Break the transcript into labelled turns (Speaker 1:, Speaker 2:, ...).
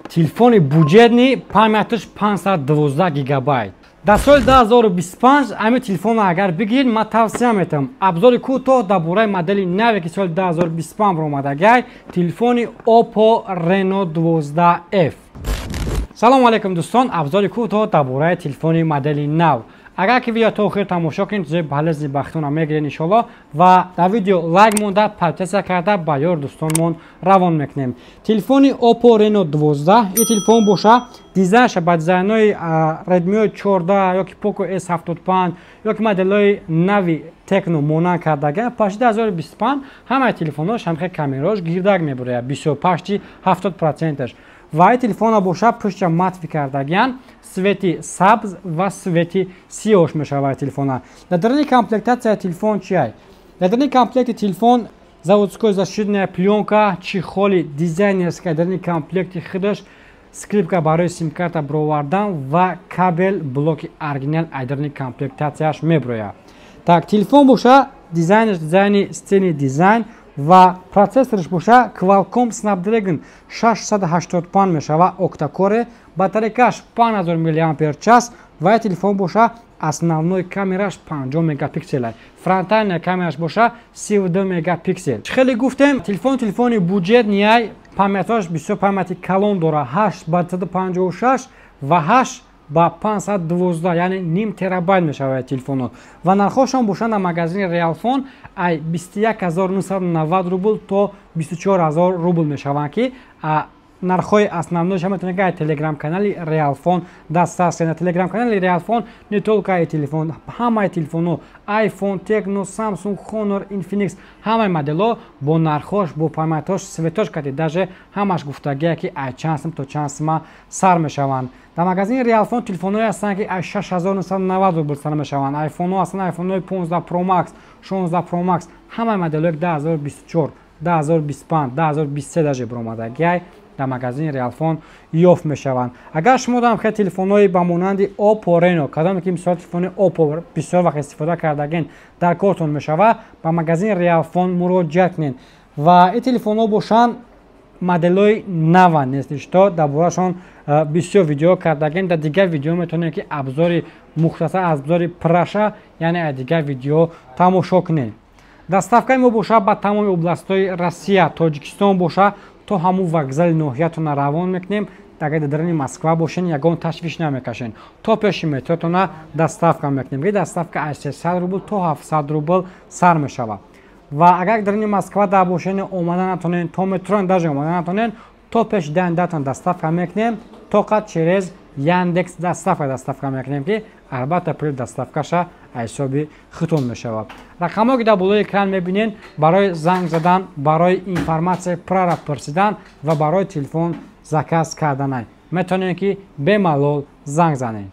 Speaker 1: Телефони бюджетный, памяташ 512 гигабайт. Дар соли 2025 ҳамин телефонро агар бигиред, ман тавсия метавам. Обзори кӯтоҳ дар бораи модели наве, ки соли 2025 баромадагай, телефони Oppo Reno 12F. Салому алайкум, дӯстон! Обзори кӯтоҳ дар бораи телефони модели нав. Агар ки видео то охир тамошо кунед, чизои полезный ба худтона мегиред, иншоалло. Ва дар видео лайк монда, подписаться карда, ба ёр дӯстонмон равон мекунем. Телефони Oppo Reno 12. Ин телефон боша, дизайнша ба дизайнҳои Redmi 14 ёки Poco S75 ёки моделҳои нави Tecno монанд кардага. Почти 2025 ҳамаи телефонҳош ҳамхел камераош гирдак мебурояд, бисёр, почти 70 проценташ. Ва ин телефона боша, пуштша матовый кардагиян, цвети сабз ва цвети сиёш мешавад телефона. Дар даруни комплектатсияи телефон чиай? Дар даруни комплекти телефон заводской защитная плёнка, чехоли дизайнерская, даруни комплекти худаш скрепка барои симкарта бировардан ва кабел, блоки оригинал ай даруни комплектатсияш меброяд. Так, телефон боша, дизайнаш дизайни стильный дизайн ва процессорш боша, Qualcomm Snapdragon 685 мешава, octa-core, батарейкаш 5000 мАч. Ва телефон боша, основной камераш 50 мегапиксел, фронтальная камераш боша 32 мегапиксел. Хеле гуфтем, телефон телефони бюджетныйай, памяташ бисёр памяти калон дора, 8 ба 256 ва 8 ба 512, яъне ним терабайт мешавад телефонҳо. Ва нархҳошон бошанд, дар магазини Реалфон ай 21 990 рубл то 24 000 рубл мешаванд, ки нархҳои основнойша метавонед ки телеграм-канали Реалфон дастрас кунед. Телеграм-канали Реалфон не только ай телефон, ҳамаи телефонҳо: iPhone, Tecno, Samsung, Honor, Infinix, ҳамаи моделҳо бо нархҳош, бо памятҳош, цветош кати даже ҳамаш гуфтагие, ки ай чанд сум то чанд сума сар мешаванд. Дар магазини Реалфон телефонҳое ҳастанд, ки аз 6990 рубл сар мешаванд. Айфонҳо ҳастанд, айфонҳои 15 Pro Max, 16 Pro Max, ҳамаи моделҳои 2024, 2025, 2023 даже баромадагиай дар магазини Реалфон ёфт мешаванд. Агар шумо дам хел телефонҳои ба монанди Oppo Reno, кадоме ки мисол телефони Oppo бисёр вақт истифода кардаген, дар кортон мешавад, ба магазини Реалфон муроҷиат кунед. Ва ин телефонҳо бошанд, моделҳои наванд, нест что дар борашон бисёр видео кардаген. Дар дигар видео метавонед ки обзори мухтасар, обзори праша, яъне аз дигар видео тамошо кунед. Доставкаи мо боша ба тамоми областҳои Россия, Тоҷикистон боша, то ҳамун вокзали ноҳиятона равон мекунем. Агар дар даруни Москва бошен, ягон ташвиш намекашен, то пеши метротона доставка мекунем, ки доставка аз 300 рубл то 700 рубл сар мешавад. Ва агар даруни Москва дар бошен, омада натонен, то метро даже омада натонен, то пеши дандатон доставка мекунем, тоқа через Яндекс доставка доставка мекунем, ки албатта пули доставкаша ҳисоби худтон мешавад. Рақамҳое ки дар болои экран мебинед, барои занг задан, барои информатсияи пурра пурсидан ва барои телефон заказ карданай, метавонед ки бемалол занг занед.